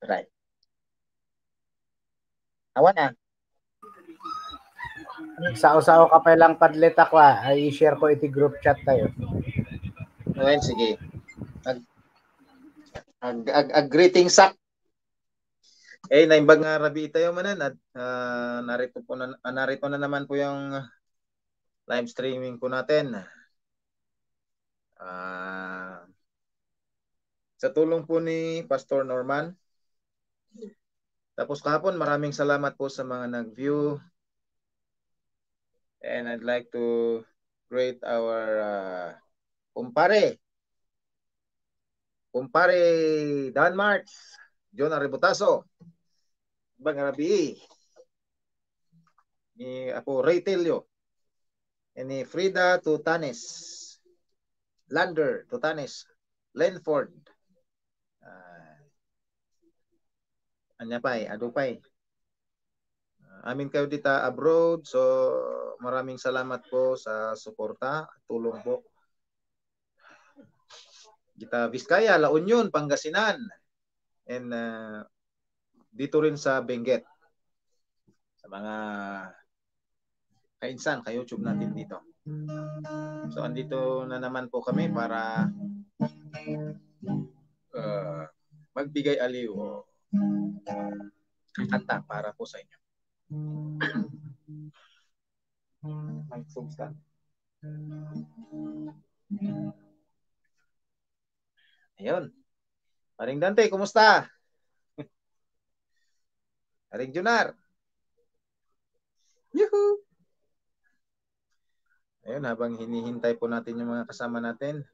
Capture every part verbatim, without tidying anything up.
Right. Awan, ah. Sao-sao ka pa lang padlet ako, ah. Ay, i-share ko iti group chat tayo. Well, sige. Ag, ag, ag, ag greeting sak. Eh, naimbag nga rabii tayo manen at, ah, narito po na, ah, narito na naman po yung live streaming po natin. Ah, sa tulong po ni Pastor Norman. Tapos kahapon, maraming salamat po sa mga nag-view. And I'd like to greet our, ah, kumpare. Kumpare Dan March, John Arrebutaso, Bang Rabii, ni Apo Ray Tello, ni Frida Tutanes, Lander Tutanes, Lenford. Ah, anya pay, adu pay. Ah, amin kayo dita abroad, so maraming salamat po sa suporta at tulong po. Dita Vizcaya, La Union, Pangasinan, and, ah, dito rin sa Benguet. Sa mga kainsan, ka-YouTube natin dito. So, andito na naman po kami para, ah, magbigay aliw o kanta para po sa inyo. May substance. Ayun. Paring Dante, kumusta? Paring Junar. Yuhu! Ayun, habang hinihintay po natin yung mga kasama natin.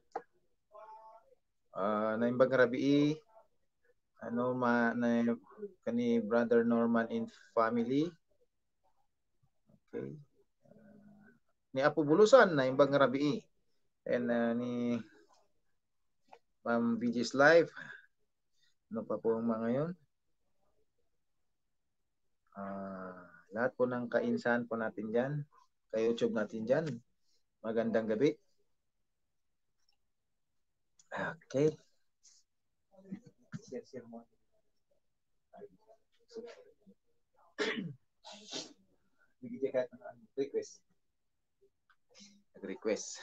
Ah, naimbag rabii, ano, ma, na, kani Brother Norman and family. Okay. Ni Apo Bulusan, naimbag rabii. And, ah, ni Ma'am V G's Live. Ano pa po ang mga yun? Ah, lahat po ng kainsan po natin dyan, ka-YouTube natin dyan, magandang gabi. Okay. Request. Nag-request.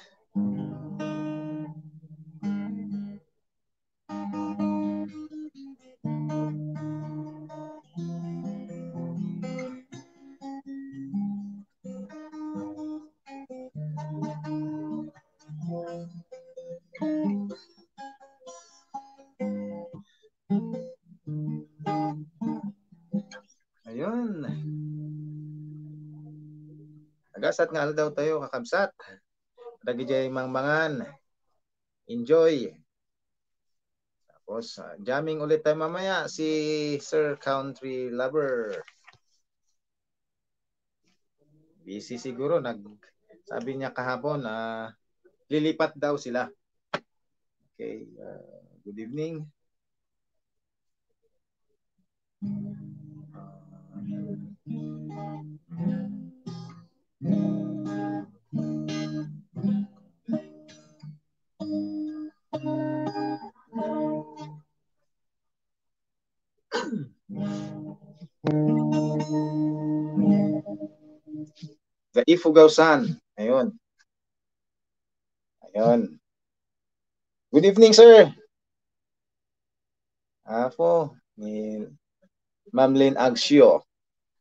Ayun. Agasat nga aldaw tayo, kakabsat. Dagijay mangmangan. Enjoy. Tapos, ah, jamming ulit tayo mamaya, si Sir Country Lover. Busy siguro, nag, sabi niya kahapon, ah, lilipat daw sila. Okay, ah, good evening. The Ifugao Sun. Ayun. Ayun. Good evening, sir. Apo, ni Ma'am Lynn Agsio.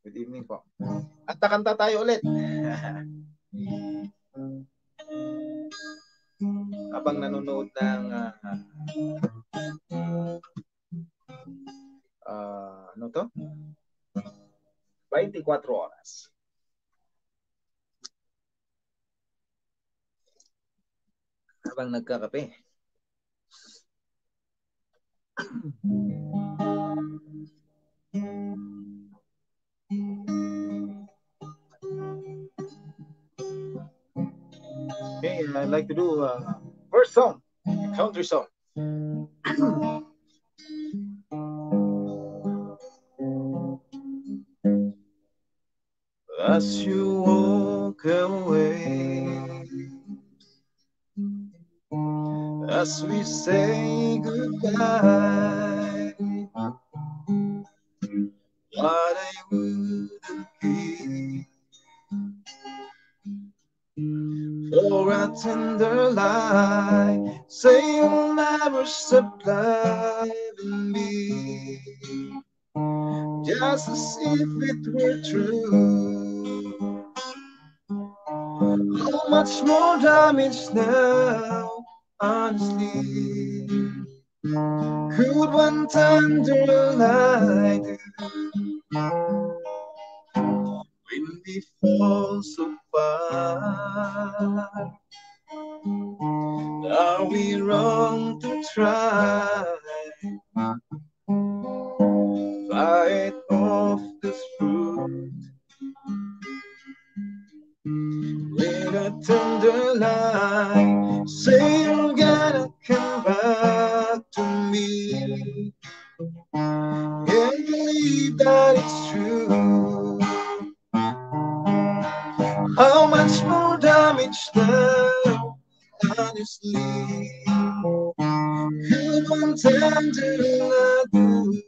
Good evening po. At kakanta tayo ulit. Habang nanonood ng, ah, ah, ano to? Twenty-four oras. Habang nagkakape. Okay, I'd like to do, uh, first song, country song. As you walk away, as we say goodbye, tender light, say you'll never stop loving me. Just as if it were true. How much more damage now, honestly, could one tender lie do? When we fall so far, are we wrong to try? Fight off this fruit with a tender lie. Say you're gonna come back to me and believe that it's true. How much more damage now, honestly, could one tender lie do?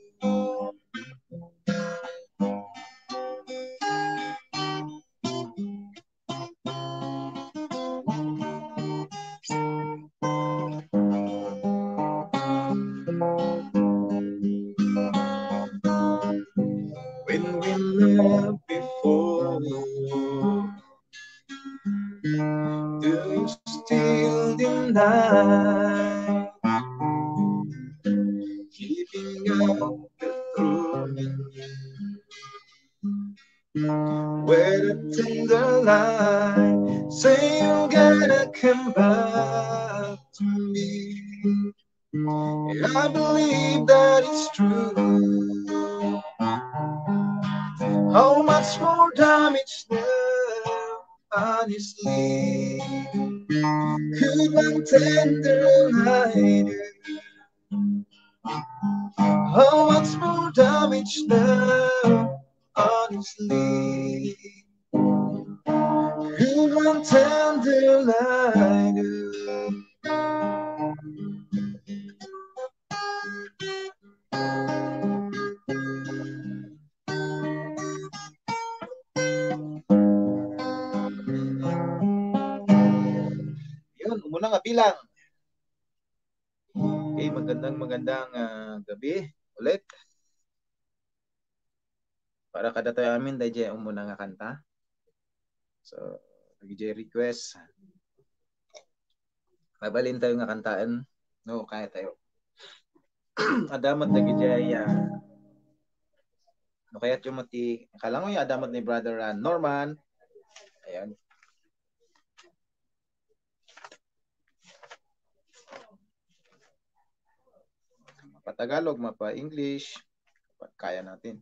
When we loved before, do you still deny keeping up the promise? With a tender lie, say you're gonna come back to me. I believe that it's true. How much more damage now, honestly, could one tender lie do? How much more damage now, honestly, could one tender lie do? Yun, umuna nga bilang. Okay, magandang, magandang, ah, gabi ulit. Para kadatayo amin, dayjay umuna nga kanta. So, dayjay request. Mabalin tayo nga kantaen, no, kaya tayo. Adamat dagiti ay, ah, no, kayat yung mati, kalangoy, adamat ni Brother, ah, Norman. Ayan. Mapa-Tagalog, mapa-English, kaya natin.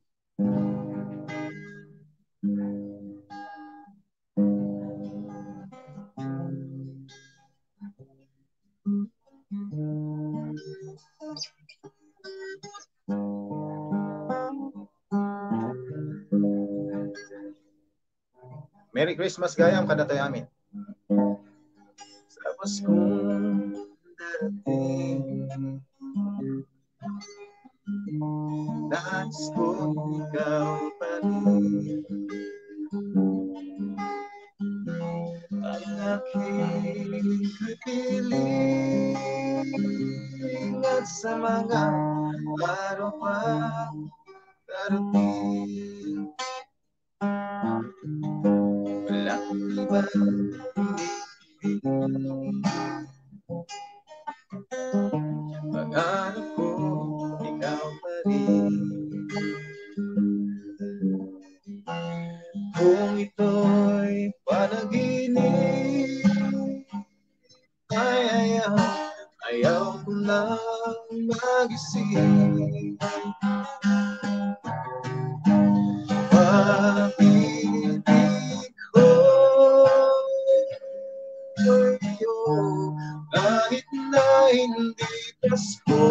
Merry Christmas gayam kadatayo amin. Sa Paskong darating, nais ko ikaw pa rin. Ang aking kapiling at sa mga araw pa darating. Walang iba kundi pangarap ko, ikaw pa rin. Kung ito'y panaginip, ay, ayaw, ayaw ko nang magising. Pag-ibig ko sa'yo, kahit na hindi Pasko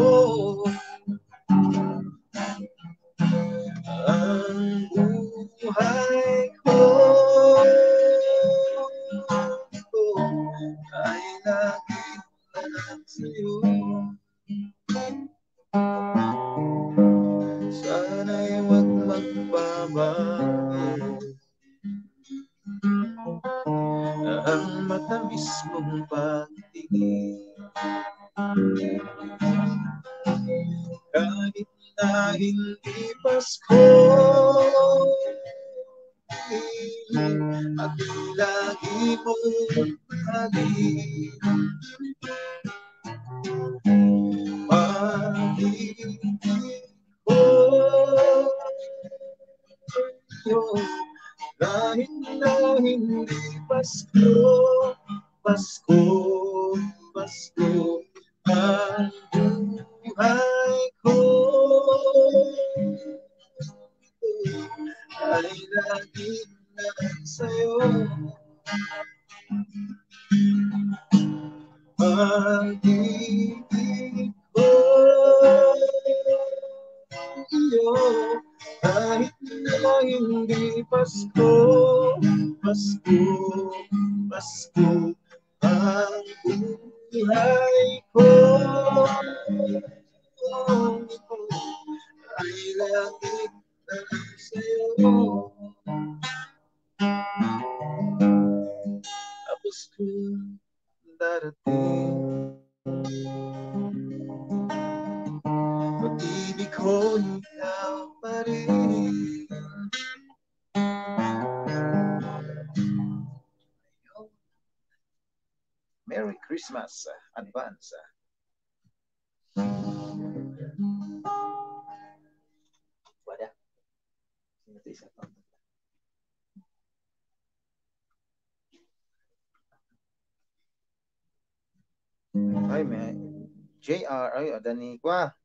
ang buhay ko, ay lagi na lang sa'yo. Sana'y huwag magbabago ang matamis mong Hindi Pasko, at lagi mong balik. Pag-ibig ko sa'yo, kahit na hindi Pasko, Pasko, Pasko ang buhay ko. Ay lagi na lang sa'yo. Pag-ibig ko sa'yo, kahit na hindi Pasko, Pasko, Pasko ang buhay ko. Ay lagi na lang sa'yo. Tapos kung darating, pag-ibig ko ikaw pa rin. Merry Christmas, uh, advance. Uh. Wala. Sino to isa pa? Ay, may J R. Ay, adani kwa.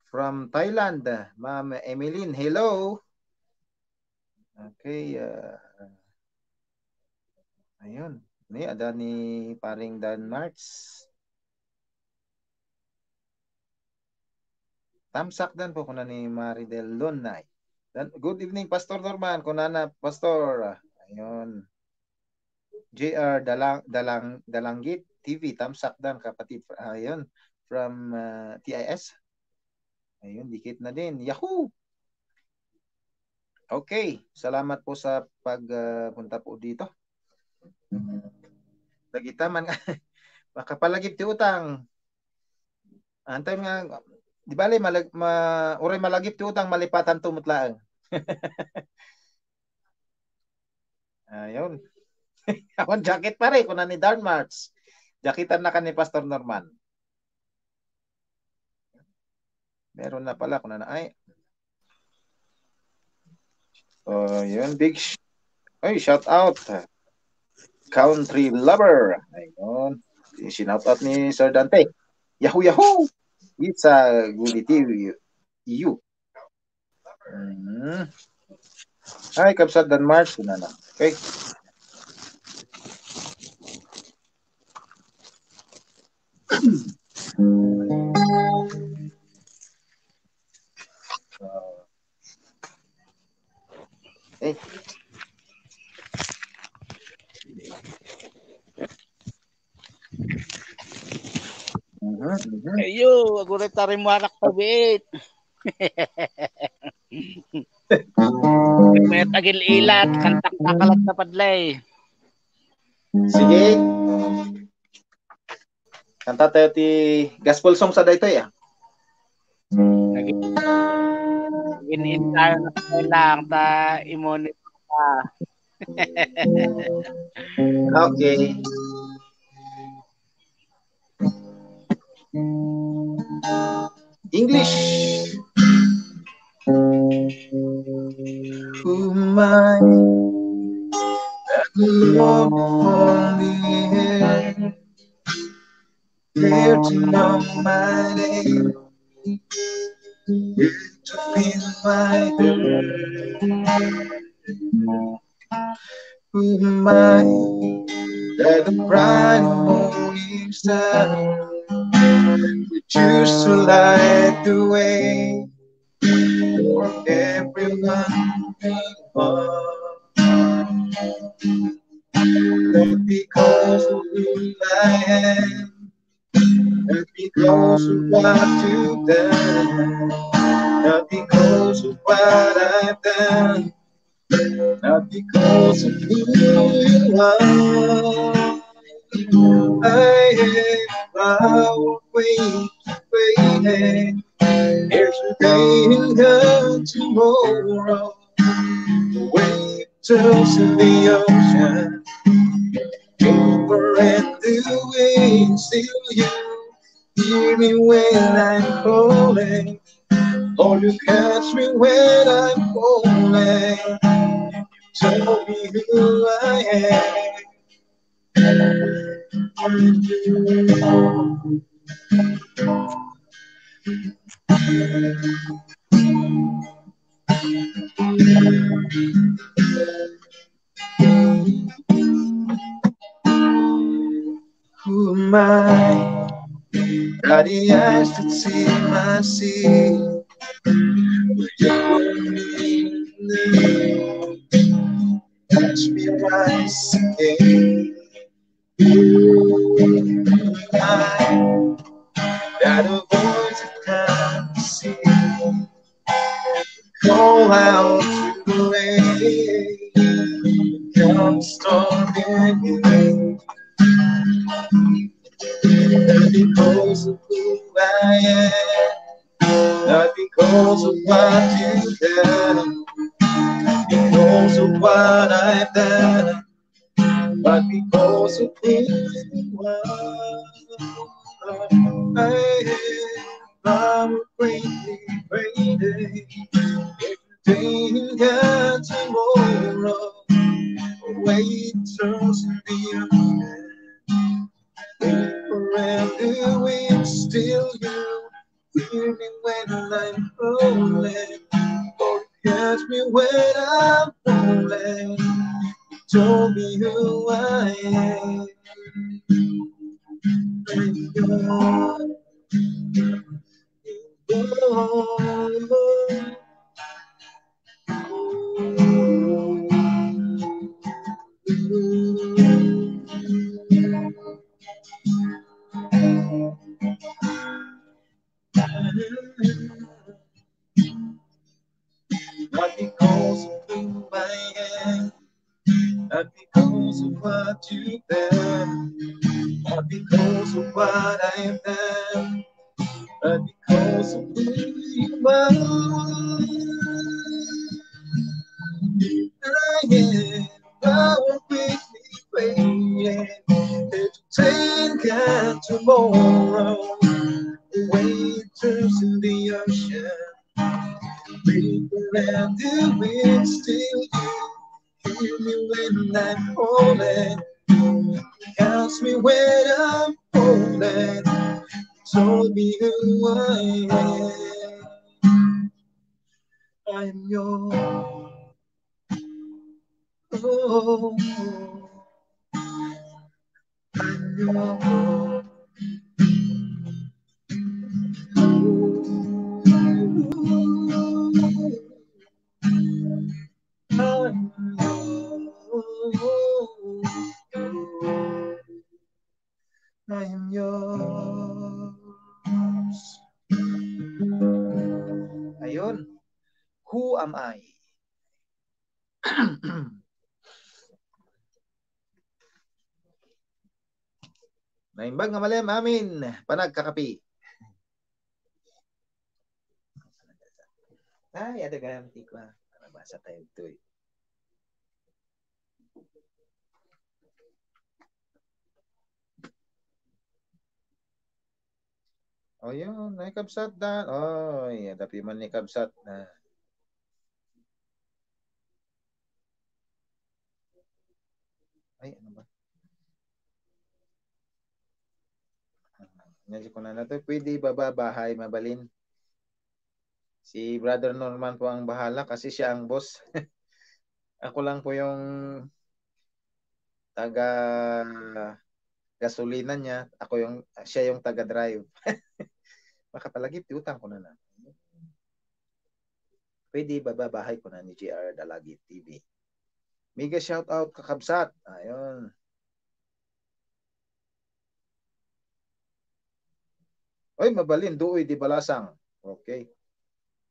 From Thailand, Ma'am Emeline. Hello. Okay, uh, ayun. Ni, ada ni paring Dan Marks. Tamsak dan po, kuna ni Maridel Lunay. Dan, good evening, Pastor Norman. Kunana, Pastor. Ayun. J R Dalang, Dalang, Dalanggit T V, tamsak dan, kapatid. Ayun. From, uh, T I S. Ayun, dikit na din. Yahoo! Okay, salamat po sa pag, ah, punta po dito. Dagita man nga, makapalagip ti utang. Antay nga, di bale, malag-, ma-, uray malagip ti utang, malipatan to met laeng. Ayun. Awan jacket pare, kuna ni Darn Marks. Jacketan na ka ni Pastor Norman. Meron na pala, kuna na, ay. So, yun, big sh-, ay, shout out. Country lover. Ayun. Shout out ni Sir Dante. Yahoo, yahoo! It's a good TV. You. Mhm. Ay, Kabsat Dan Marks, yun na lang. Okay. Eh. Mhm, mhm. Ayo, aguray ta rin mo anak ta biit. May tagil ilat, kantak takalat na padlay. Sige. Kanta tayo ti gospel song sa daytoy, ah. Nagin-, nagin-, tayo na tayo lang, ta imonit pa. Okay. English. Who am I that the Lord upon the air? There to know my name. There to feel my hurt. Who am I that the bright morning star would choose to light the way for everyone we love? Not because of who I am, not because of what you've done, not because of what I've done, not because of who you are. I have power waiting, waiting. There's a day in God tomorrow. Wait till the ocean. Over and doing still you hear me when I'm calling. Or you catch me when I'm falling. You tell me who I am. Who am I? Bloody eyes that see my sin. You and me, touch me rise again. Who am I? That a voice that comes to see. Call out to the rain. Come storming in. Not because of who I am, not because of what you've done, not because of what I've done, but because of who you are. I am power greatly, greatly. Everything in God tomorrow. Wait, turns in the ocean. Wait for every wind, still you hear me when I'm calling. Or catch me when I'm falling. You told me who I am. I'm yours. Not because of who I am, not because of what you've done, not because of what I've done, but because of who you are. I am power quickly praying to take God tomorrow. Wait, turns in the ocean. Wait for the wind, still you hear me when I'm calling. Catch me when I'm falling. Told me who I am. I'm yours. Oh, I'm yours. I'm yours. I am yours. Ayun. Who am I? Naimbag nga malem amin panagkakapi. Ay, ada gayam ti kua. Nabasa tayo ito eh. O yun, ay kabsat da. Oy, adapi man ni kabsat na. Ay, ano ba? Nga di ko na nato. Pwede baba bahay, mabalin. Si Brother Norman po ang bahala kasi siya ang boss. Ako lang po yung taga gasolina niya, ako yung, siya yung taga-drive. Makapalagip ti utang ko na na. Pwede baba bahay ko na ni J R Dalagi T V. Mega shout out kakabsat. Ayun. Oy, mabalin, Duoy di Balasang. Okay.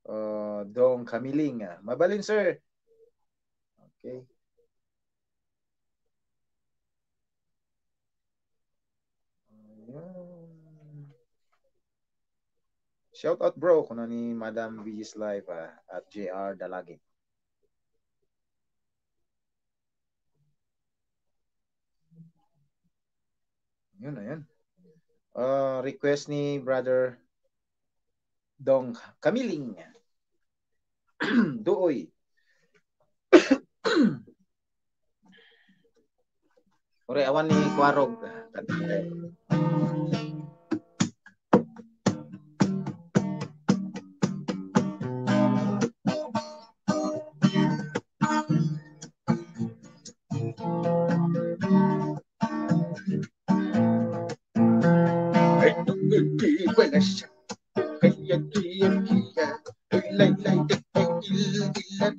Uh, Dong Kamiling. Ah. Mabalin, sir. Okay. Shout out, bro, kuna ni Madam V's Live, ah, at J R Dalagit. Yun, ayun. Ah, request ni Brother Dong Kamiling. Duoy. Uri, awan ni Kuarog. Ay, tunggal di wala siya. Kaya, kaya, kaya. Ay, lay, lay, ay, ay, il, ilan.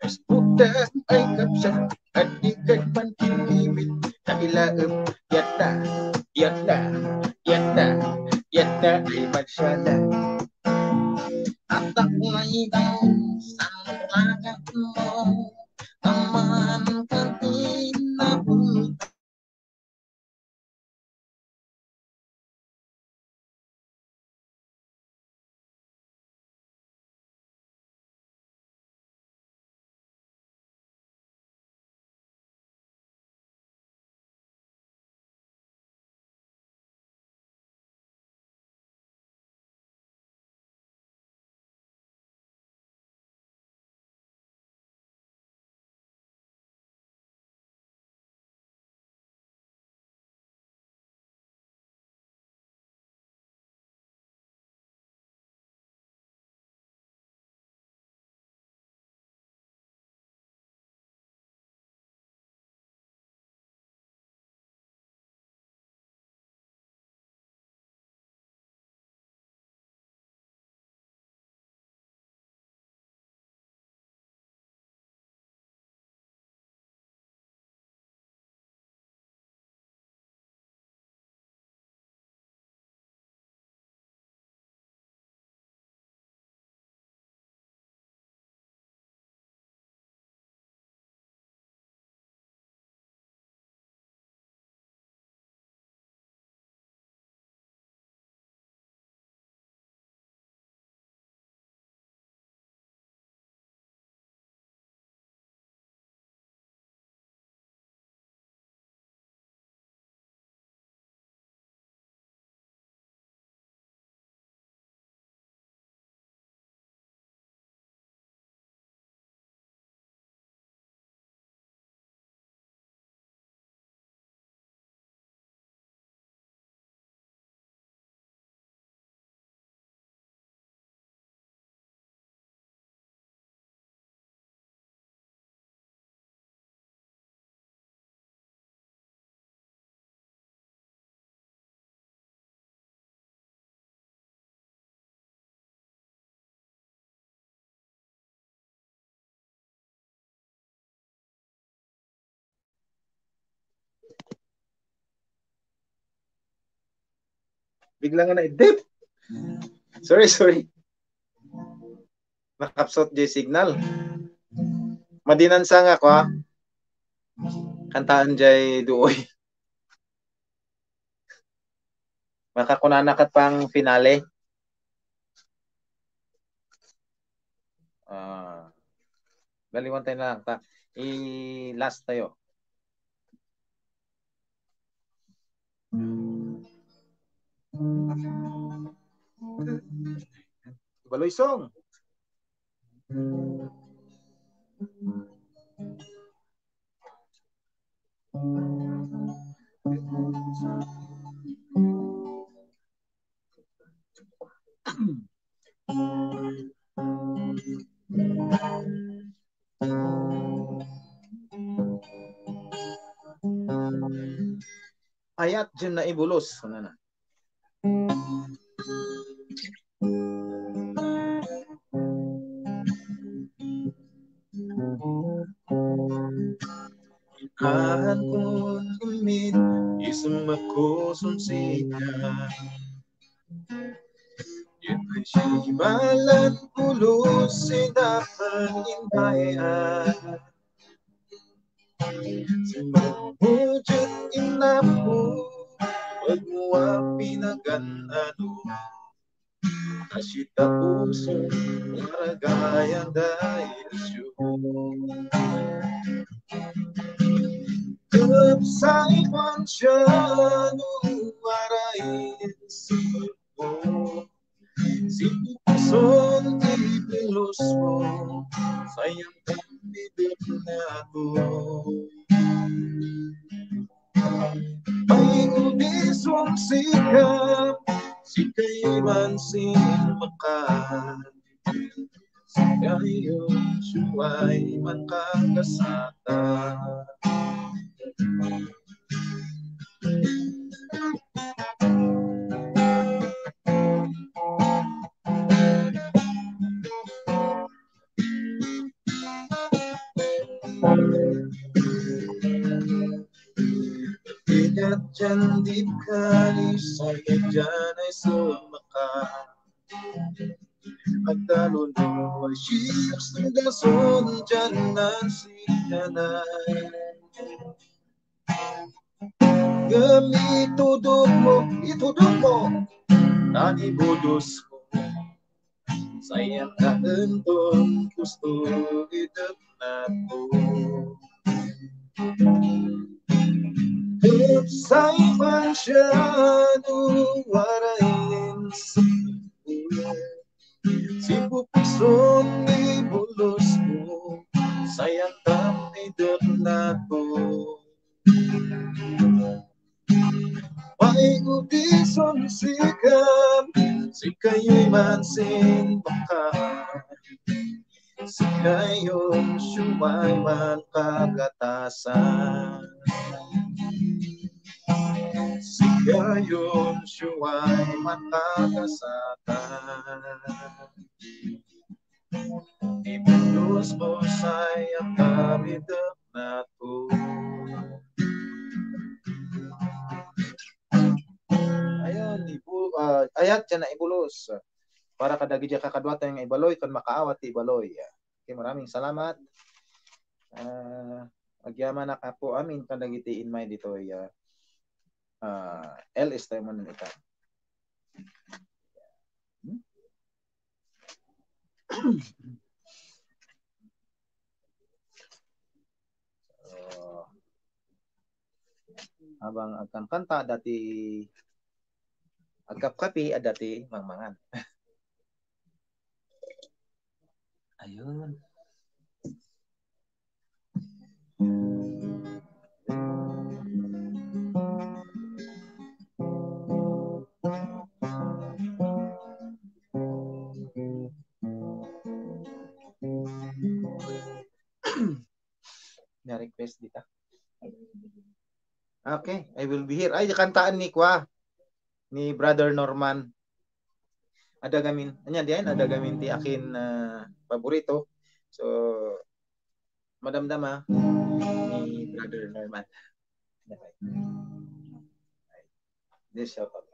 Ay, sputa, ay, kapsa. At di ka man kinibit. Ay, laem. Yata, yata, yata, yata. Ay, magsala. At ako ay daw sa lagat mo. Aman ka din na Bigla nga naidip. Sorry, sorry. Nakapsot jay signal. Madinansa nga ako, ha? Kantaan jay duoy. Makakunana kat pang finale. Ah, baliwan tayo na lang. Ta, i-last tayo. Baloy song. Ayat diay naibulos, kunana. Haan kun gumit, isem ako sumsita. Ibalan pulos sinapan indayan. Sumagmujud inapo, pagmuwa pinagan-ano. Asita puso, waragayan da Yesu. Ket say pansya no warayen sirmo, sipupuson ti pulos mo, sayang kami dagnato. May udison sika, sika man sin maka, sika yung suway man kakasata. Ingat dyan di ka, di saya dyan ay sumaka. At talon mo ay siyas na dason dyan na siya na. Ngem itudok mo, itudok mo, tan ibudos mo. Sayang na enton gusto idep na to. Ket say pansya no warayen sirmo, sipupuson ni bulos mo, sayang na idep na to. May udison sika, sikayoy man sin baka, sikayon siumay man kagatasan. Sikayon siumay man kagasatan. Ibulos mo say aramidem nato. Ayun, ibu-, ah, ayat dyan na ibulos. Para kadagiti kakaduatayo nga ibaloy, kan makaawat ti ibaloy. Okay, maraming salamat. Ah, agyamanak, Apo, amin kadagiti inmay ditoy, ah, ah, L S tayo man ita. Hmm? So, habang agkankanta, adda ti agkapkapi, adda ti mangmangan. Ayun. Na-request dita. Okay, I Will Be Here. Ay, kantaan ni kwa, ni Brother Norman. Adda gamin, anya diyan, adda gamin ti akin, ah, paborito. So, madamdama ni Brother Norman. Okay. This shout out.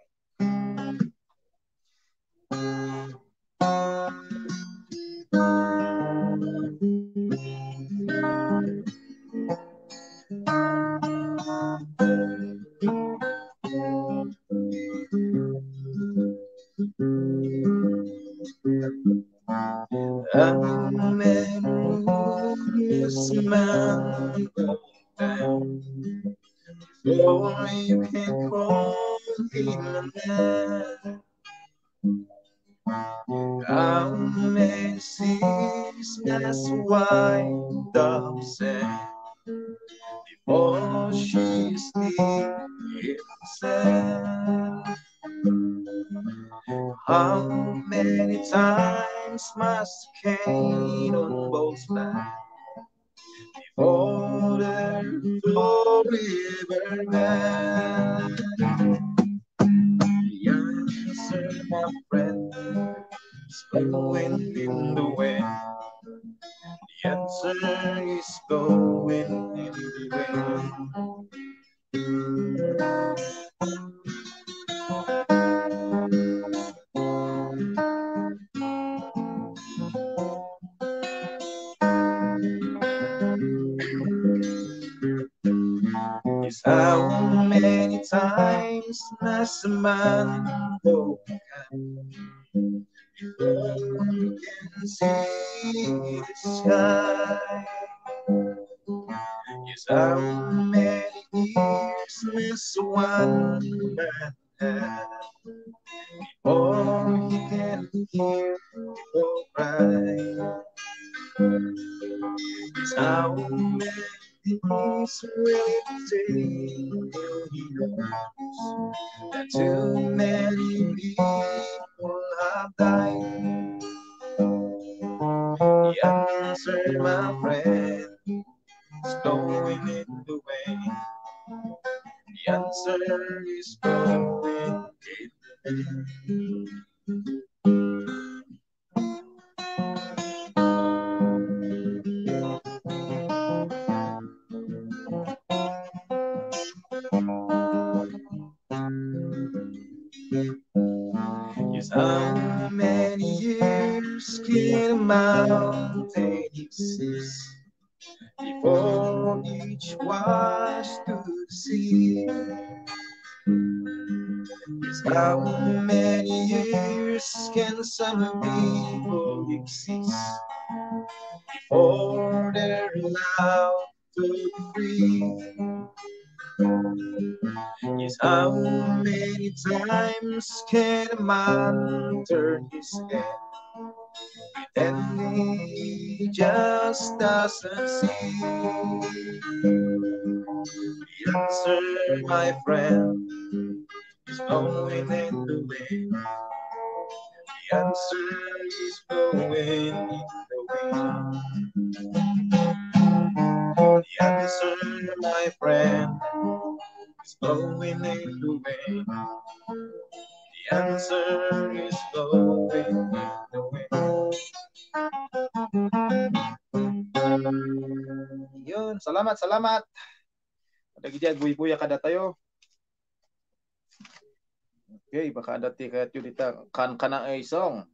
Amen. Yes, man. Before you can call him a man. How many seas must wipe the sand before she is himself? How many times must Cain on both sides before the forever man? The answer, my friend, is blowing in the wind. The answer is blowing in the wind. Is how many times must a man overcome see the sky. Yes, how many years must one man have before he can hear people cry? Yes, how many years will it take till he knows that too many people have died? The answer, my friend, is going in the wind. The answer is going in the wind. Yes, how many years can a mountain exist before it wash to the sea? Yes, how many years can some people exist before they're allowed to be free? Yes, how many times can a man turn his head, pretending he just doesn't see? The answer, my friend, is going in the wind. The answer is going in the wind. The answer, my friend, is going in the wind. The answer is going in the wind. Yun, salamat, salamat. Dagiti agbuybuya kadatayo. Okay, baka adda ti kayatyo dita kankana a song.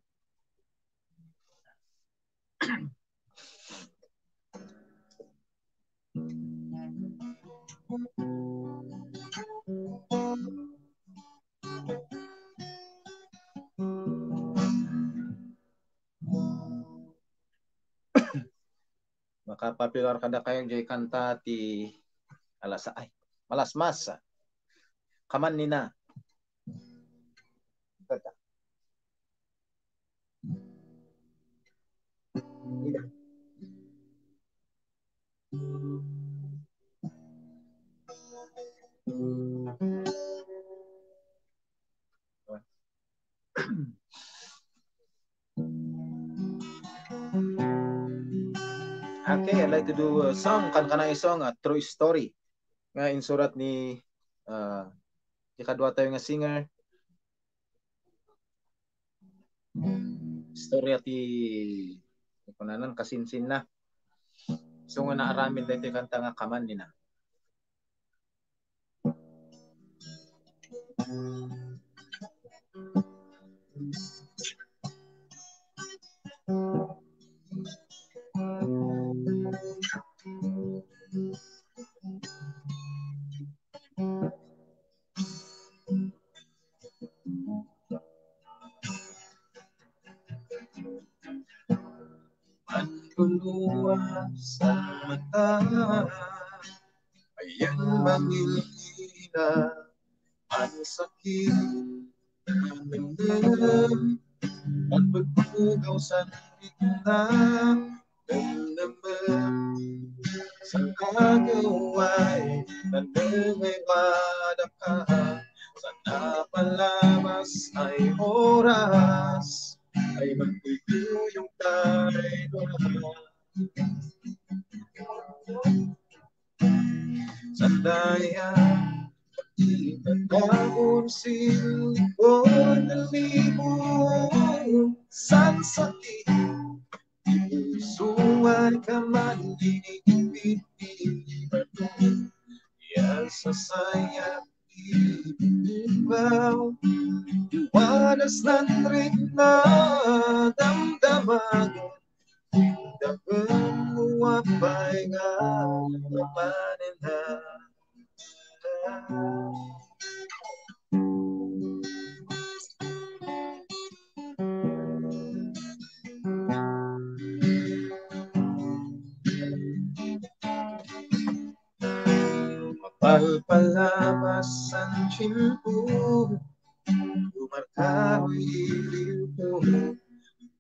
Makapopular kadakayo jay kanta ti alas, ay, malasmas. Kaman nina. Kanta. Nina. Okay, I'd like to do a song, kankana a song, a true story nga insurat ni, ah, ti kadua tayo nga singer. Istorya ti, ti kunanan, kasinsinna. So nga naaramid daytoy kanta nga kaman nina. Manluluwas ang mata, ayan mangilina, ang sakit, ang namnam, at pagpugaw sa rikna, namnam, sa kagaway, nanengay madaka, sa napalabas ay oras, ay magtuytuyong tayo. Sandaya, itatago ang silikod ng libo, sansakit, ipusuan ka man, dinigpit, iniwan mo. Yan sa saya, ibabaw, iwanas ng rin na damdaman. Damdaman mo ang pahinga, papanin na. Palpalabas ang tiempo, umarkaroy iliwko,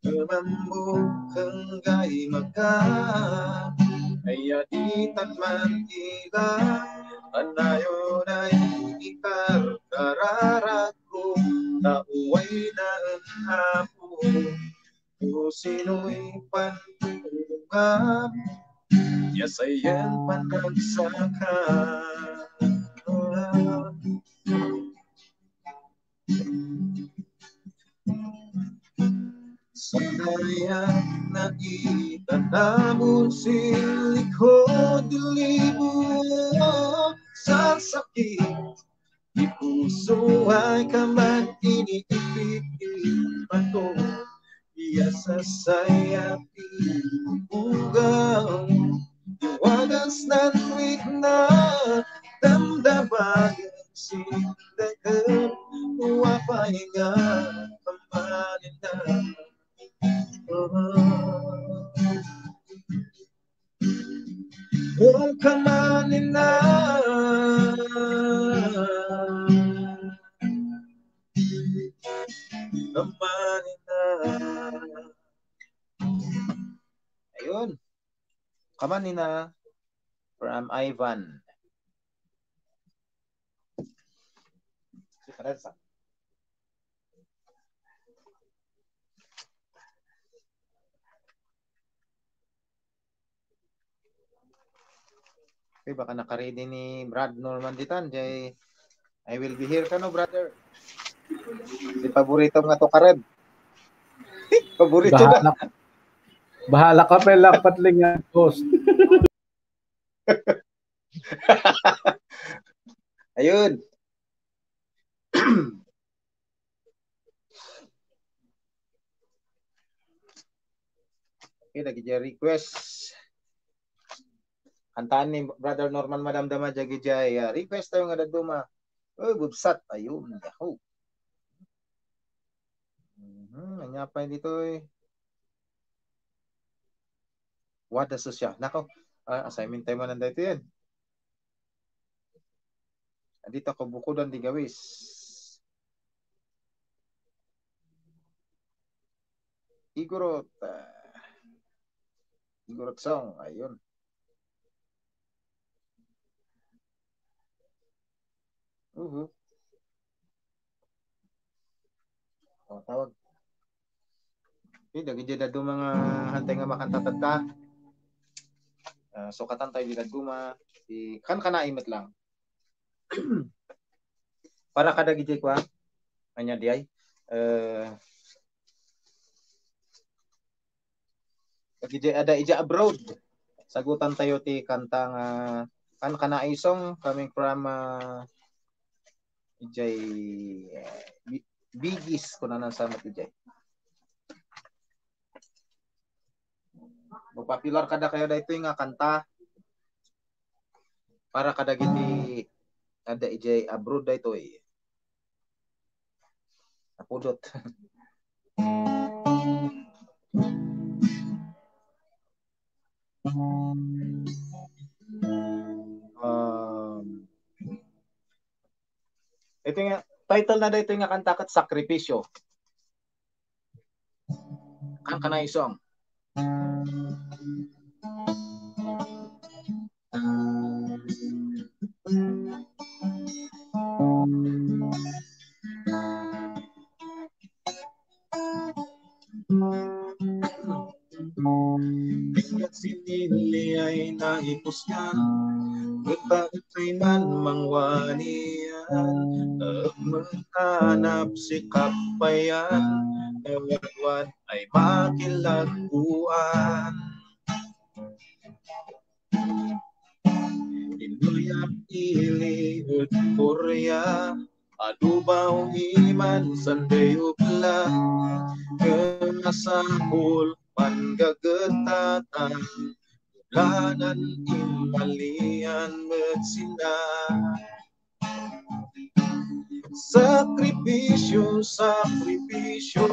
mamambok hanggang maka, ay aditan man ila, anayon ay ikarkararagko, tao ay naan apo, o sino'y panunga, ya sayan panagsaka. Sanayan na itanamon sin likod libo sa sakit. Di puso ay kaman iniipit, inipato. Iya sasayat, ibugaw. Di wagas nan wikna, damdamagan sin dagan, wapay nga kamanina. Oh. Kung kamanina. Kamanina. Ayun. Kamanina from Ivan. Okay, baka nakaready ni Brad Norman ditan, jay, "I will be here," kano, brother? Di paborito nga to, kared. Paborito na. Bahala, bahala ka, pela, patling nga host. Ayun. Okay, dagiti request. Kantaan ni Brother Norman madamdama, dagiti, ah, request tayo nga dadduma. Oy, bubsat. Ayun, yahoo. Mhm, anya pa dito eh. Wada social. Nako, ah, assignment tayo man nandito yan. Dito ako bukudan di gawis. Igorot, ah, Igorot song, ayun. Uhu. O, tawag. Okay, dagiti dadduma nga hantay nga makanta tatta. Ah, sukatan tayo di dadduma. Di kankanaem met lang. Para kadagiti kua, anya di ay, eh, dagiti adda idiay abroad, sagutan tayo ti kanta nga kankanae song coming from, ah, idiay, eh, Bi-, Bigis, kunanan sa met idiay. Mapopular kadakayo daytoy nga kanta para kadagiti adda idiay abroad daytoy. Napudot. Um, ito nga, title na daytoy nga kanta ket Sakripisyo. Kankanae song. Bigat sinili ay naikusgan, ket bakit kay man mangwanian, ket maghanap si kapayan, kawadwad ay makilagpuan. Inuyak ili ed Korea, adubaw iman Sunday ubla, ken masapul panggagetatan, ulanan immalian met sina. Sakripisyo, sakripisyo,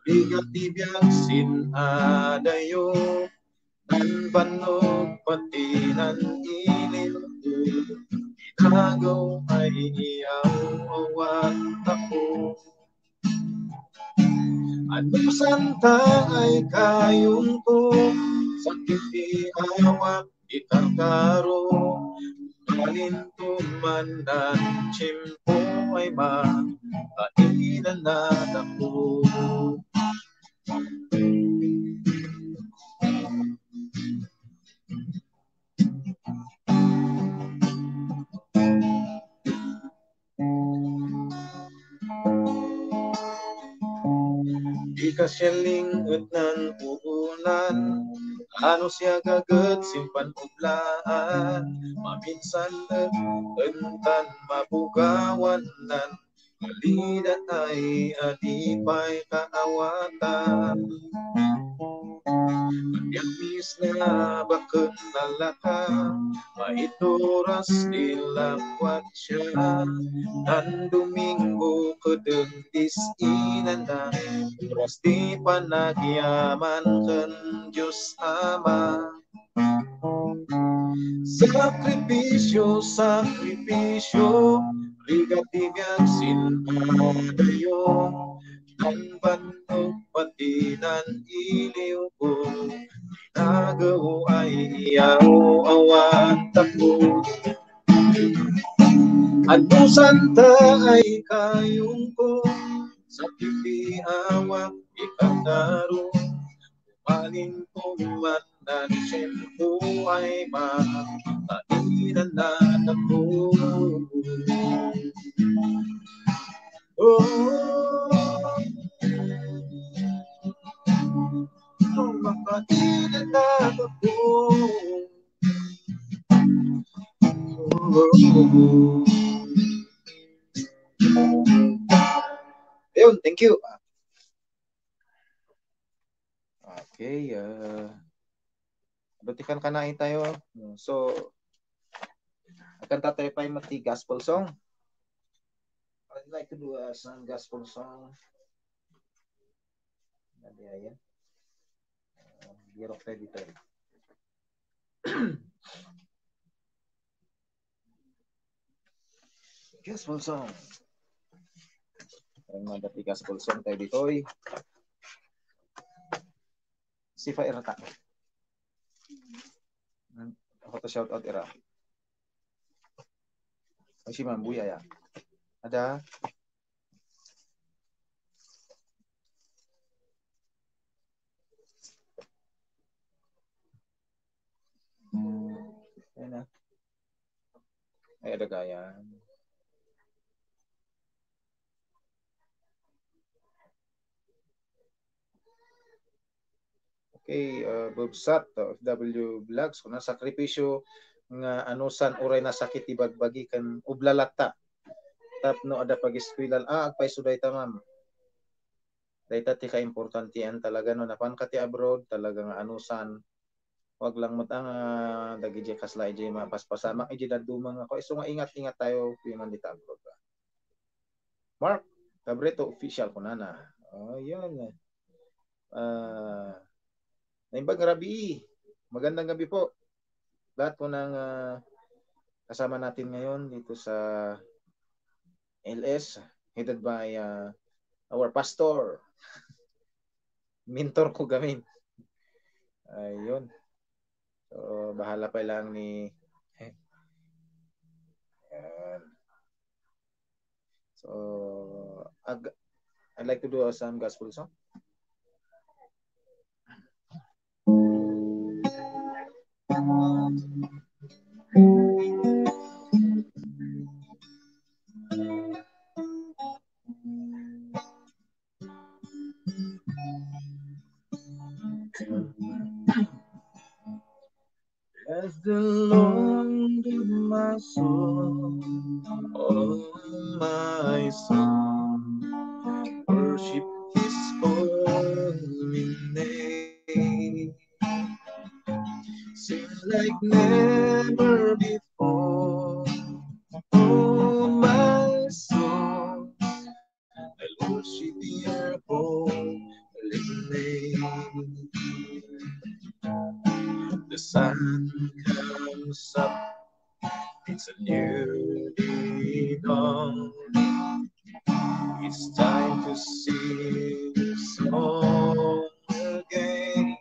rigat ti biag sin adayo, nan bannog pati nan ilim. Ago ay iyaw-awan tako. Anusanta ay kayungko, sakit ti awak ikarkaro. Malinto man nan tiempo ay ma-, mainanatako. Di kasialing et nan uunan, ano siya gaget simpan ublaan, maminsan et entan mabugawan nan Alida ay adi pay kaawatan. Agyamis na baken nalaka, maituras di lakwat siya. Tan Domingo ket dis inanda, oras ti panagyaman ken Dios Ama. Sakripisio, sakripisio, rigat ti biag sin adayo. Tan bannog pati nan iliwko, nagew ay iyaw-awan tako. Anusanta ay kayungko, sakit ti awak ikarkaro. Malinto man nan tiempo ay ma-, mainanatako. Oh, mainanatako. Oh. Ayun, thank you. Okay, ah, adu ti kankanaen tayo. So, agkanta tayo pay met ti gospel song. I'd like to do, uh, some gospel song. Adi, ayan. Uh, birok tayo dito. Gospel song. Ay, mga dati gospel song tayo ditoy. Si Fa Irata. Ako to shout out ira. Ay, si Mambuy, aya. Ada. Ayan na. Ay, ada gayan. Okay, uh, Bubsat, uh, F W Vlogs, kuna sakripisyo nga anusan uray nasakit ti bagbagi ken ubla latta. Tapno adda pagiskwela, ah, agpayso dayta, ma'am. Dayta ti kaimportantian talaga no napanka ti abroad, talaga nga anusan. Wag lang met, ah, dagiti kasla iti mapaspasamak iti dadduma nga, isu nga ingat-ingat tayo, piman dita abroad, ah. Mark Cabreto Official, kunana. Oh, yun. Ah, Naimbag nga Rabii. Magandang gabi po. Lahat po ng, ah, kasama natin ngayon dito sa L S, headed by, ah, our pastor. Mentor ko gamin. Ayun. So, bahala pa lang ni, ayan. So, ag-, I'd like to do some gospel song. As the Lord of my soul, oh my soul, worship His holy name. Sing like never before, oh my soul, I'll worship your holy name. The sun comes up It's a new day dawning. It's time to sing a song again.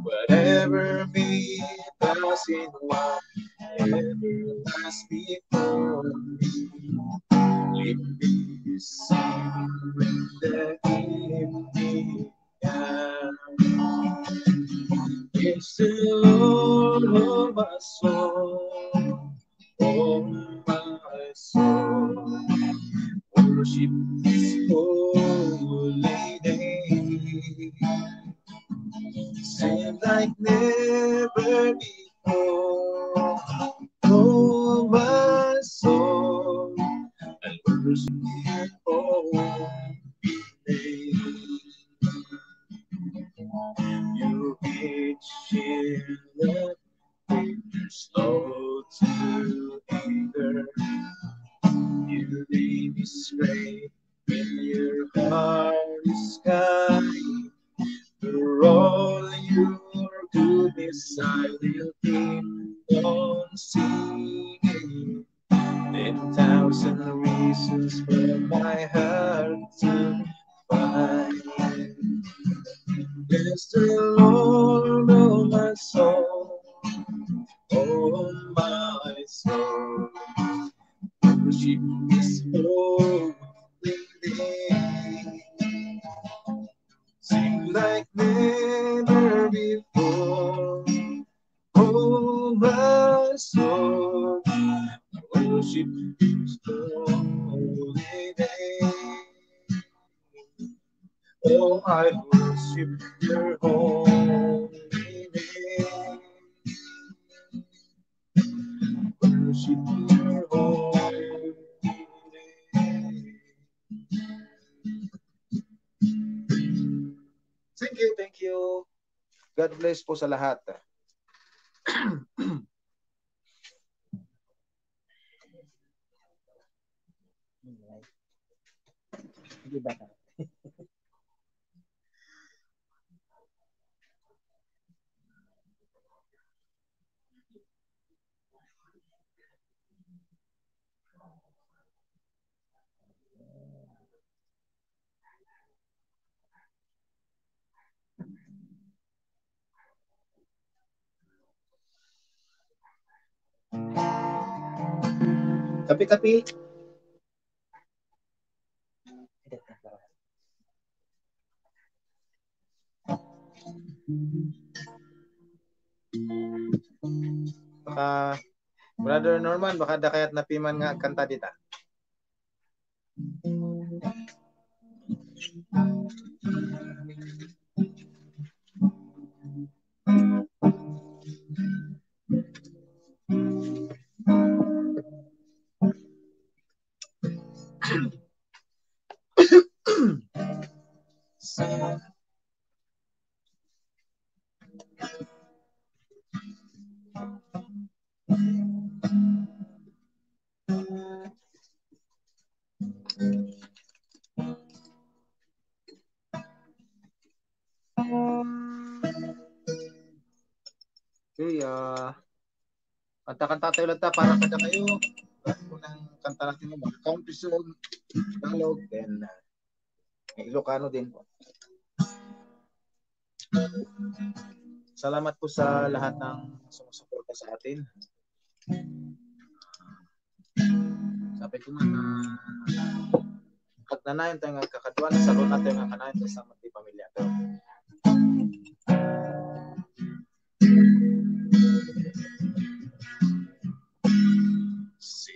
Whatever may pass and whatever lies before me, let me be singing the evening. Praise the Lord, oh my soul, oh my soul, worship His holy name. Sing like never before, oh my soul, and worship His holy name. You reach in the slow to anger. Your name is great, and your heart is kind. For all your goodness, I will keep on singing. Ten thousand reasons for my heart to find. Bless the Lord, oh my soul, oh my soul, worship His holy name. Sing like never before, oh my soul, I worship His holy name. Oh, I worship Your holy name. Worship Your holy name. Thank you, thank you. God bless po sa lahat. Di ba? Kapi-kapi. Ah, Brother Norman, baka da kayat napiman nga agkanta dita. Okay, ah, kanta-kanta tayo lang ta para kadakayo. Unang kanta natin yung mga country song, Tagalog, then, ah, Ilocano din po. Salamat po sa lahat ng sumusuporta sa atin. Sabi ko man na, ah, agnanayon tayo nga agkakaduan, saluan tayo nga kanayon tayo sa ti pamilya tayo.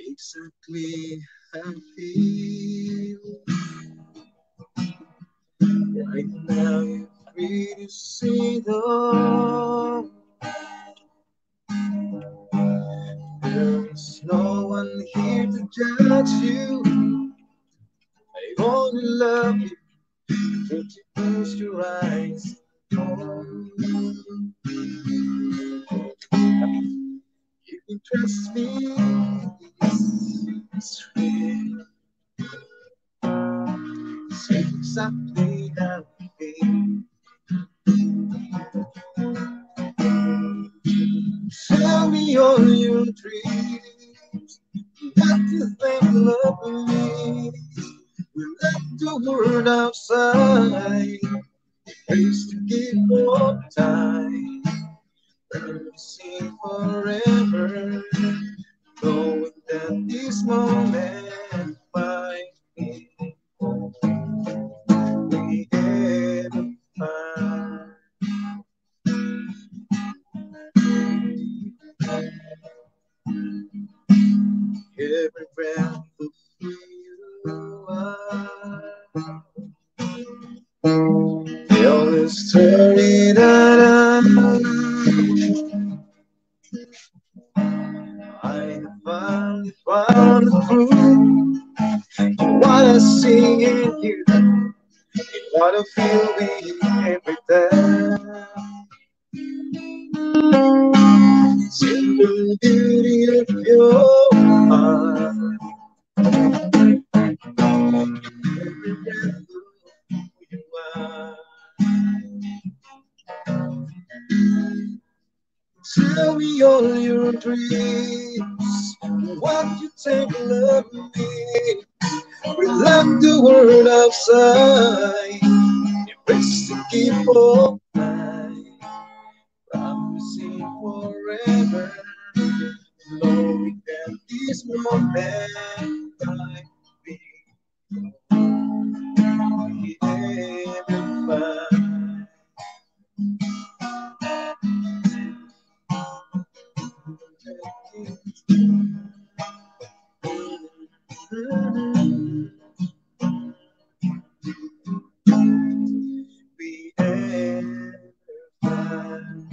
Exactly how I feel right now, you really see the There's no one here to judge you. I only love you. Don't you close your eyes. You can trust me. It's real. It's exactly how I feel. Tell me all your dreams. What is that love means? We left the world outside. It's to give up time. We'll be seen forever. Knowing that this moment might be we ever find. Every breath of who you are. The only story that I know. I have finally found the truth. What I see in you, what I feel with every day. Simple beauty of your heart. Every breath of who you are. Tell me all your dreams. What you take love means. We left the world outside. Erase the key for time. Promising forever. Knowing that this moment might be we ever find. We ever find.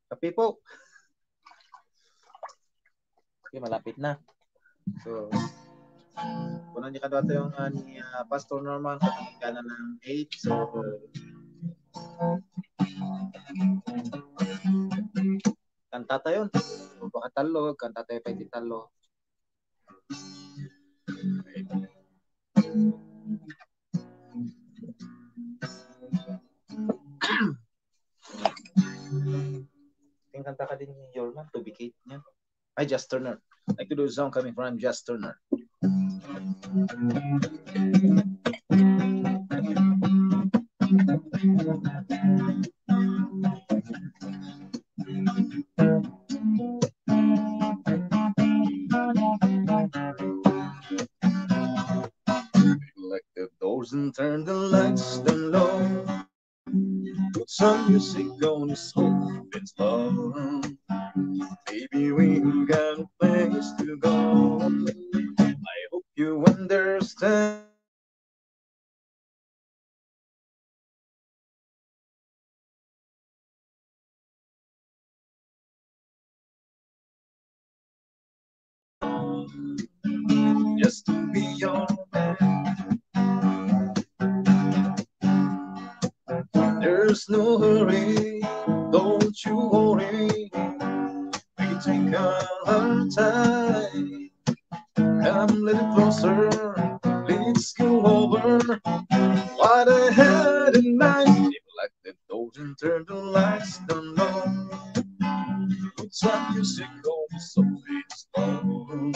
Kape po. Okay, malapit na. So, kunan niya kadua tayo nga ni, ah, Pastor Norman, kanang ng eight. So, kanta tayo. So, baka talo, kanta tayo pa iti talo. Tingkanta ka din ni Yorman, to be Kate niya. Ay, Jazz Turner. Like to do a song coming from Jazz Turner. Like the doors and turn the lights down low. Put some music on the soft and slow. Baby, we got a place to go. I hope you understand. Just to be your man. There's no hurry, don't you worry. We take our time. Come a little closer, let's go over what I had in mind. If like the doors and turn the lights down low. Put some music on so it's slow.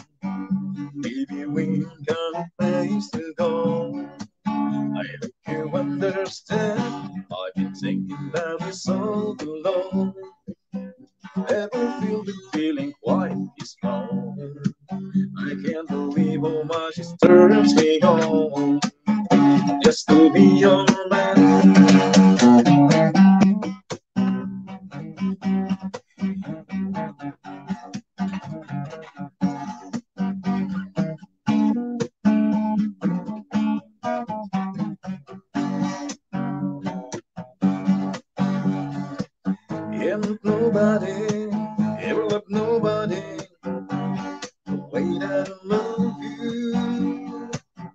Maybe we got a place to go. I hope you understand. I've been thinking about this all too long. Ever feel the feeling quite strong? I can't believe how much it turns me on. Just to be your man. And nobody ever loved nobody the way that I love you.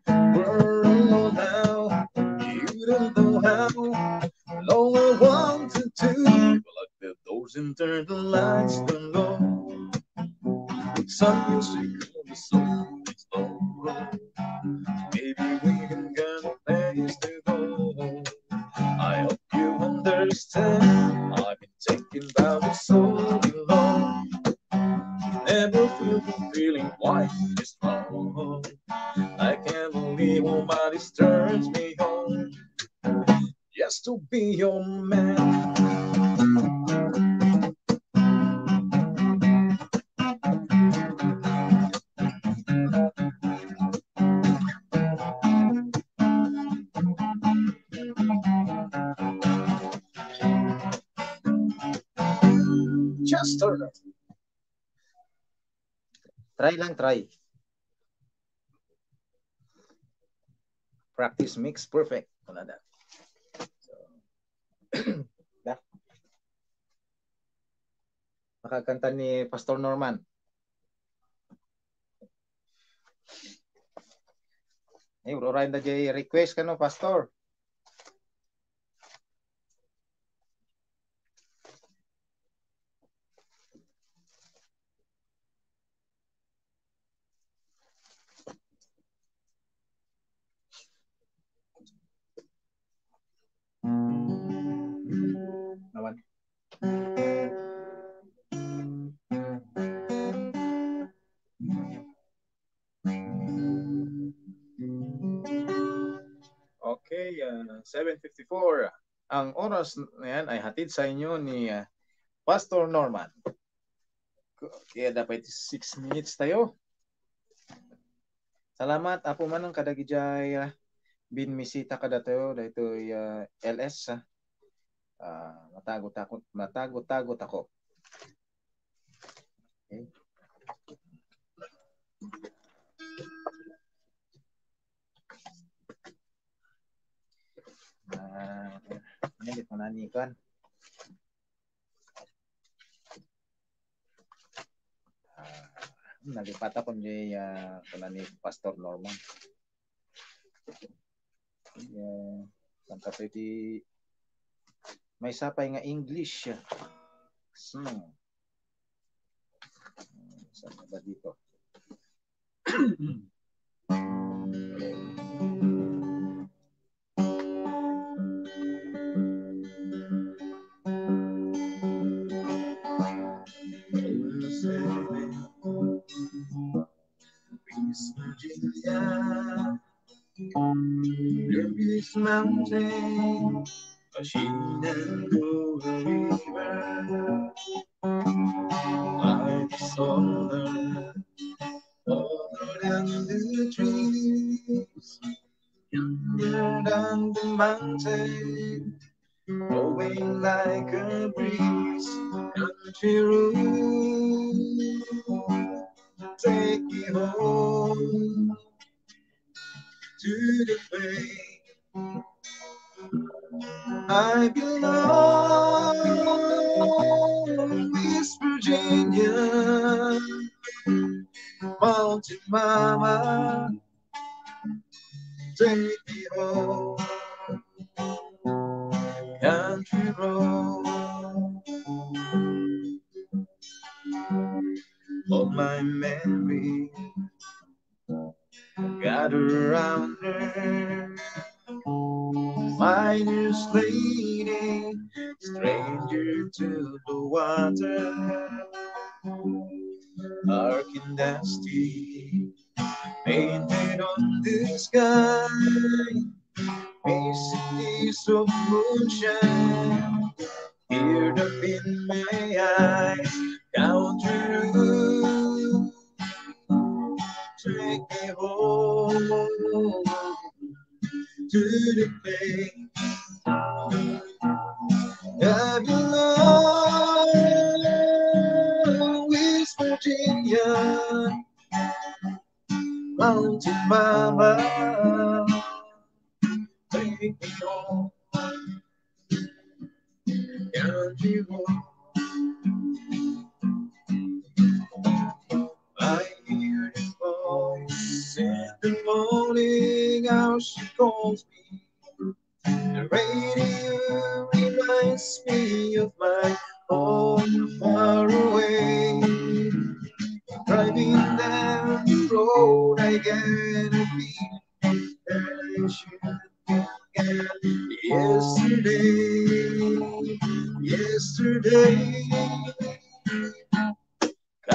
We're alone now, you don't know how long I wanted to. Lock the doors and turn the nights alone. Some music could be so slow. Maybe we can get a place to go. I hope you understand. I've been thinking about it so long. Never feel the feeling quite this strong. I can't believe how much this turns me on. Just to be your man. Chester. Try lang, try. Practice makes perfect. Kuna da. So, da. Makakanta ni Pastor Norman. Eh, urayen da jay request kano, Pastor. Naman. Okay, ah, seven fifty-four. Ang oras na yan ay hatid sa inyo ni, ah, Pastor Norman. Kaya dapat six minutes tayo. Salamat, Apo Manong, kadagijay, ah, binmisita kadatayo, daytoy, ah, L S, ah. Ah, matago-tago, matago-tago tako. Okay. Ah, yan, di pa nanikan. Ah, nalipatan ko ni, ah, kuna ni Pastor Norman. Eh, saan ka pwede? May sapay nga English. Hmm. Saan ba dito? Mountain, a Shenandoah River, I saw her over than the trees, younger than the mountain, blowing like a breeze. Country road, take me home to the place I belong, West Virginia, Mountain Mama, take me home, country road. All my memories gather round her. Miner's lady, stranger to the water. Dark and dusty, painted on the sky. Missing piece of moonshine, teardrop in my eye. Country road, take me home to the place I belong, West Virginia, Mountain Mama, take me home. Country road. I hear the voice in the morning, how she calls me. The radio reminds me of my home far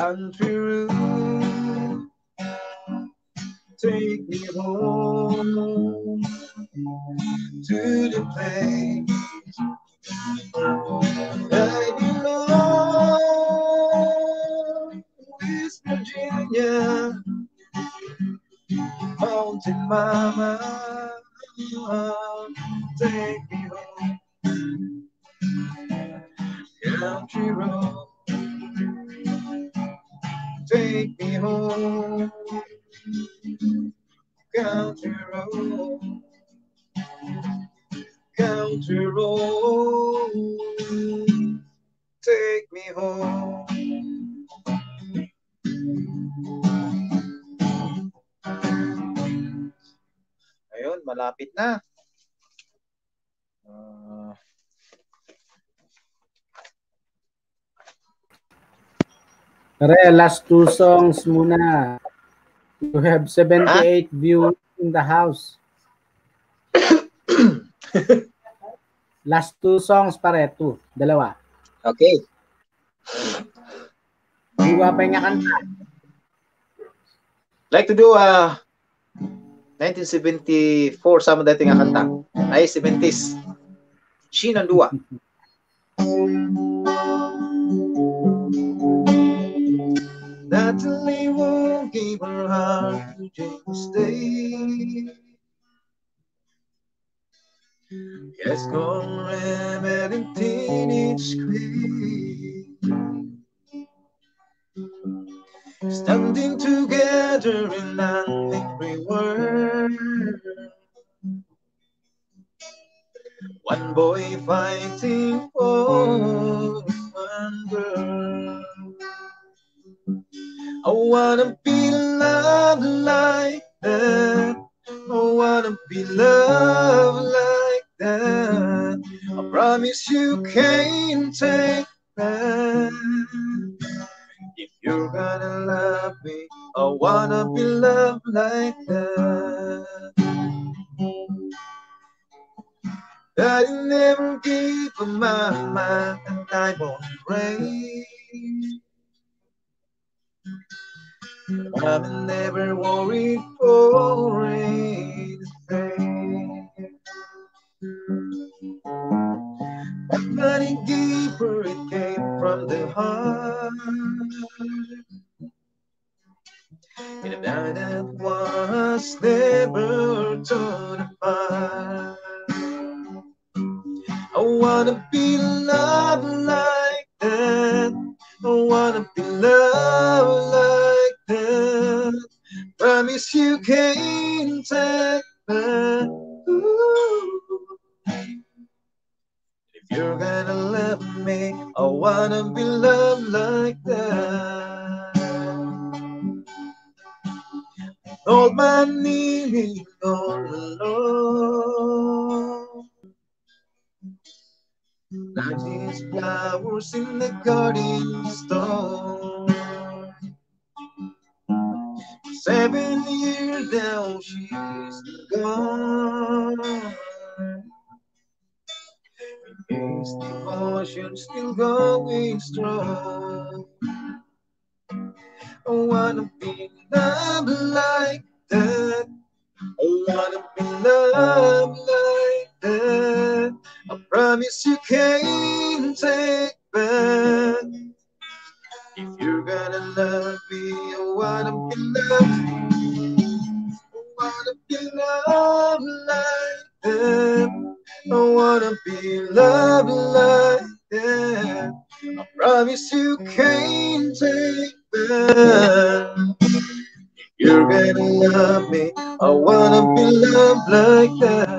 Country road, take me home to the place I belong, West Virginia, Mountain Mama, take me home. Country road, take me home. Country road, country road, take me home. Ayun, malapit na. Ah. Pare, last two songs muna. You have seventy-eight viewers in the house. Last two songs, pare, two. Dalawa. Okay. Di ba pa nga kanta? Like to do a nineteen seventy-four sama dati nga kanta. Ay, seventies. Sino ang duwa? Natalie won't give her heart to James Day. Yes, gone red and teenage queen. Standing together in an angry world. One boy fighting for one girl. I wanna be loved like that. I wanna be loved like that. I promise you can't take back. If you're gonna love me, I wanna be loved like that. I never give up my mind and I won't break. I'm never worried for anything. But money deeper, it came from the heart. In a night that was never torn apart. I wanna be loved like that. I wanna be loved like that. Promise you can't take back. Ooh. If you're gonna love me, I wanna be loved like that. Hold my kneeling all alone. Like these flowers in the garden store. Seven years now she's gone. Is devotion still going strong? I wanna be loved like that. I wanna be loved like that. I promise you can't take back. If you're gonna love me, I wanna be loved. I wanna be loved like that. I wanna be loved like that. I promise you can't take back. If you're gonna love me, I wanna be loved like that.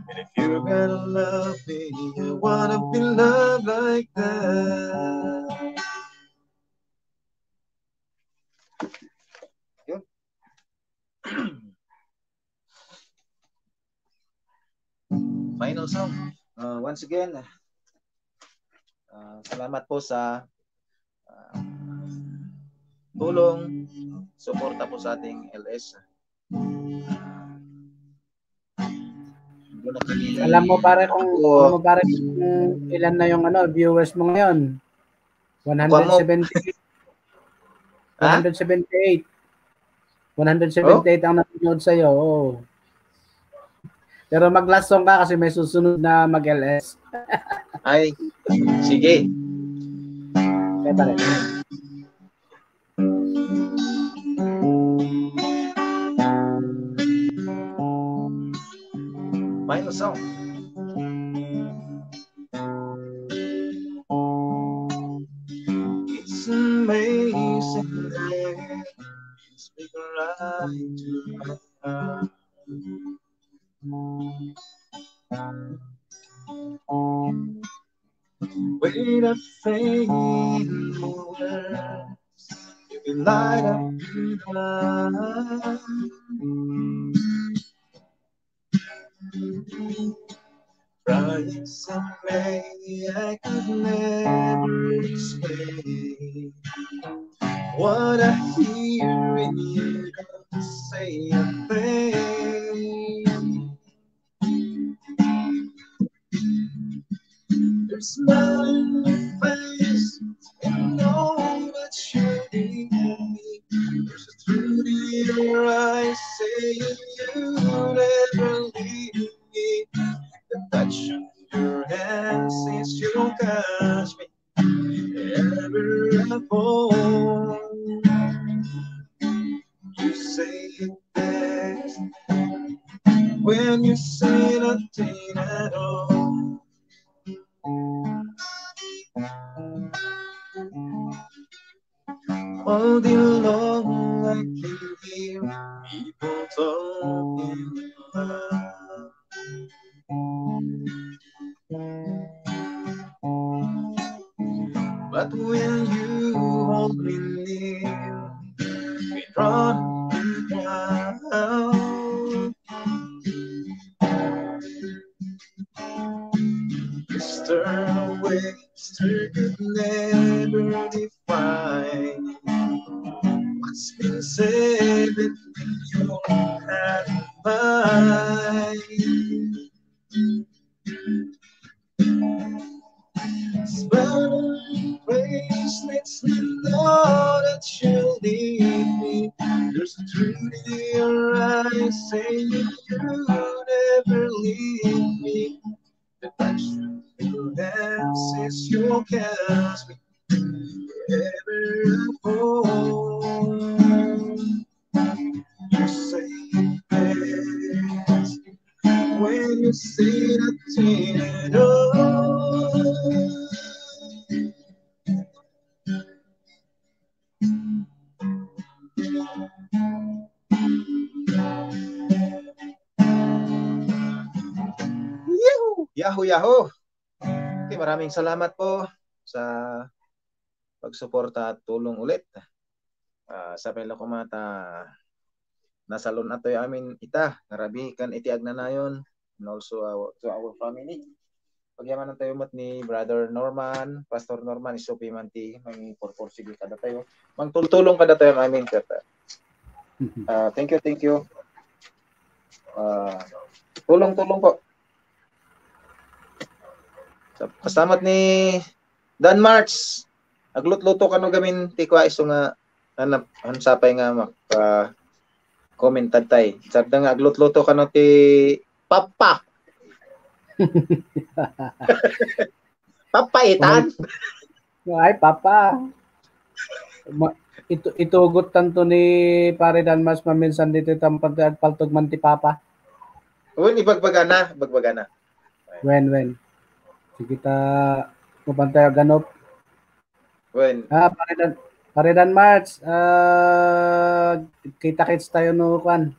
And if you're gonna love me, I wanna be loved like that. Yun. Final song. Uh, once again, uh, salamat po sa, uh, tulong, suporta po sa ating L S. Alam mo, pare, kung, alam mo, pare, kung ilan na yung, ano, viewers mo ngayon? Kuan mo. one hundred seventy-eight. Ha? one hundred seventy-eight. one hundred seventy-eight ang nanonood sa'yo. Oo. Pero mag-last song ka kasi may susunod na mag-L S. Ay, sige. Kaya pare. Final song. It's amazing that it's been right to my heart. When I fail in the words, you can light up the dark. Price I pay, I could never explain what I hear when you don't say a thing. There's a smile in your face, and know that you need me. There's a truth in your eyes saying you never leave me. The touch of your hand says you'll catch me ever upon. You say it best when you say nothing at all. All day long I can hear people talking loud. But when you hold me near, we run and proud. Mister Webster could never define what's been said between you and mine. Spelling grace lets me know that you'll lead me. There's a truth in your eyes saying you never leave me. The touch of your hand says you'll catch me ever upon. You say it best when you say nothing at all. Yahoo! Yahoo! Okay, maraming salamat po sa pagsuporta at tulong ulit. Ah, sapay la koma ta nasalun-at tayo amin ita, ngarabi kan iti agnanayon, and also our, to our family. Pagyamanan tayo met ni Brother Norman, Pastor Norman, isupi man ti mangipurpur sige kada tayo. Mangtultulong kada tayo amin ket, ah, thank you, thank you. Ah, tulong-tulong po. Sa-, salamat ni Dan March. Aglutluto kano gamin ti kua isu nga, ano, ano sapay nga mak-, ah, comment tay. Sabda nga aglutluto kano ti papa. Papa itan. Ay, papa. Ma-, itu-, itugot tanto ni Pare Dan March maminsan dito tampan ti agpaltog man ti papa. Wen, ibagbagana, ibagbagana. Wen, wen. Sige ta, mabantay aganop. Wen. Ah, Pare Dan, Pare Dan March, ah, kita-kits tayo no, kwan.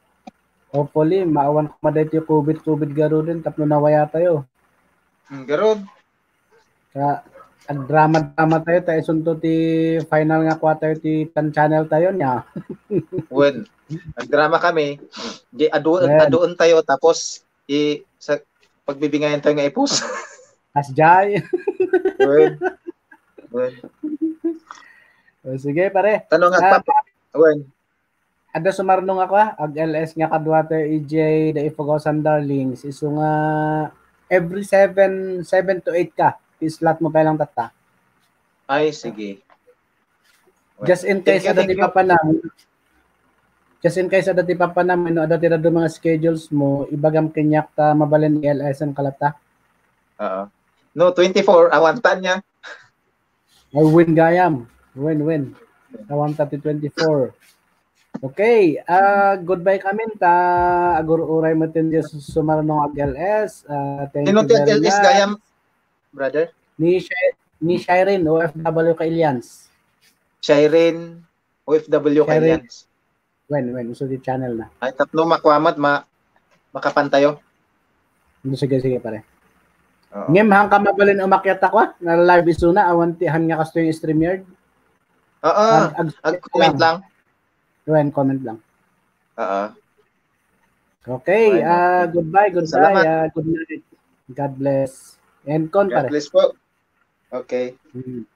Hopefully, maawan ko madaytoy COVID, COVID garuden, tapno nawaya tayo. Hmm, garud. Ka, agdrama-drama tayo, tayo isunto ti final nga kua tayo ti tan channel tayo niya. Wen, nagdrama kami. Di adu-, Wen. Aduon tayo, tapos i, sa, pagbibingayan tayo nga ipus. Asjay. Wen. Wen. O, sige, pare. Tanong nga, Ah, pap-, wen. Adda sumarno nga kua, ag-L S nga kadua tayo, E J, the Ifugaw San Darlings. Isu nga every seven, seven to eight ka, ti slot mo pa lang tatta. Ay, sige. Just in case, adda ti papanam. Just in case, adda ti papanam, no, adda ti dadduma nga schedules mo, ibagam kaniak ta mabalin i-L S-an ka latta. Oo. No, twenty-four, awantan niya. Ay, win gayam. Win, win. Awanta ti twenty-four. Okay. Ah, goodbye kami ta agur-uray mo tin Diyos sumarno ag-L S. Ah, thank you very much. Sino ti ag-L S gayam, brother? Ni Shai-, ni Shireen, O F W ka Ilians. Shireen, O F W ka Ilians. Wen, wen, isu ti channel na. Ay, tapno makuamat, ma makapan tayo. Sige, sige, pare. Ngem, han ka mabalin umakyat ako, ah. Na live isuna, awan ti, han nga kastoy StreamYard. Oo, ag-comment lang. Wen, comment lang. Oo. Okay, ah, goodbye, goodbye, ah, good night. God bless. And kon, pare. God bless po. Okay. Hmm.